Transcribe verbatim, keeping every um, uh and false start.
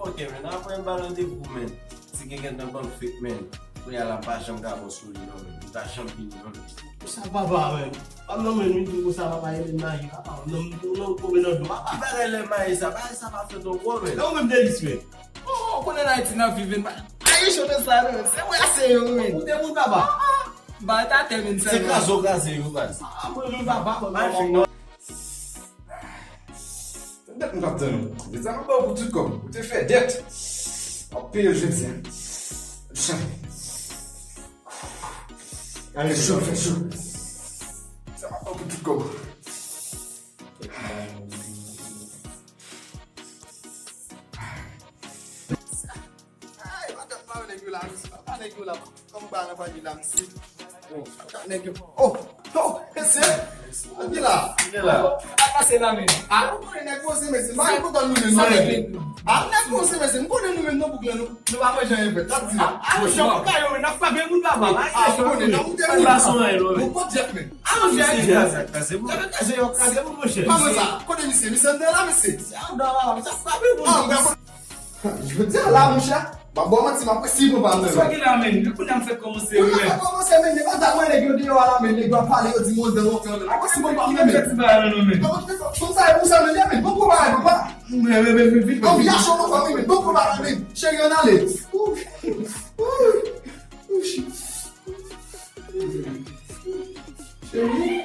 Ok, men apre m ba randevou, men. Si gen gentan bank fake, men. Kounye a la, m pa janm ka bon sou li, non, men. M pa janm vini, non, men. Sa papa, men. Pa m nan men, wi, tou konsa, papa, e men mayi, papa. Non, non, non, konbe nan do, papa. Ki bagay lè mayi sa? Bagay sa pa fèt ankò, men. Non, men, delis, men. Oh, ou konnen Ayiti nan viv, men. Ayi, chote sa, non, men. Se mwen, se yo, men. Ou te moun, papa. Ba, ta tèmine sèlman. Se kraze w kraze yo, baz. Ah, mwen, mwen, papa, mwen, papa. Tande m t ap tann ou. Deja m ba w pou tout kòb. Ou te fè dèt. W ap peye l jodi a. Chan. Ale, fè cho, fè cho. Deja m ap ba w pou tout kòb. Ay, pa tèt mare nèg yo la, mesye. Pa nèg yo la. Kòm ba nan panye la, mesye. Oh, nèg yo. Oh, oh, mesye. Ann ki la. Ki la. Al pase la, men. Ah, ou konnen nèg poze, mesye. Mari kontan nou menm, non, mesye. Ah, nèg poze, mesye. M konnen nou menm, non, boug la, nou, nou pa manje anyen fèt. N ap di la. Ah, ah, jan pa yo, men n ap frape moun, papa. Ah, ou konnen, n ap moute moun. Papa, son anyen, non, men. Nou pot jèt, men. Ah, jèt. Kraze, kraze, kraze, yo, kraze moun, monchè. Kòman sa? Kote misye? Misye anndan la, mesye. Se anndan la, misye ap frape moun. Ah, Jodi a la, monchè, m ap ba w manti, m ap resi pran pa m nan men. Sa ki la, men? Depi kounye a m fèk kòmanse, wi, men. Kounye a m fèk kòmanse, men, nèg yo ta mwen, nèg yo deyò a la, men, nèg yo ap pale, yo di m anndan lontan, men. Ap resi pran pa m nan men. Fè ti bagay la, non, men. Kòman, kòman sa, e pou sa, men, men, bon, bon bagay, papa. Men, men, men, men, vit, vit, vit. Anvi achte yon fami, men, bon, bon bagay, men. Cheri, ann ale. Ouch. Ouch. Cheri.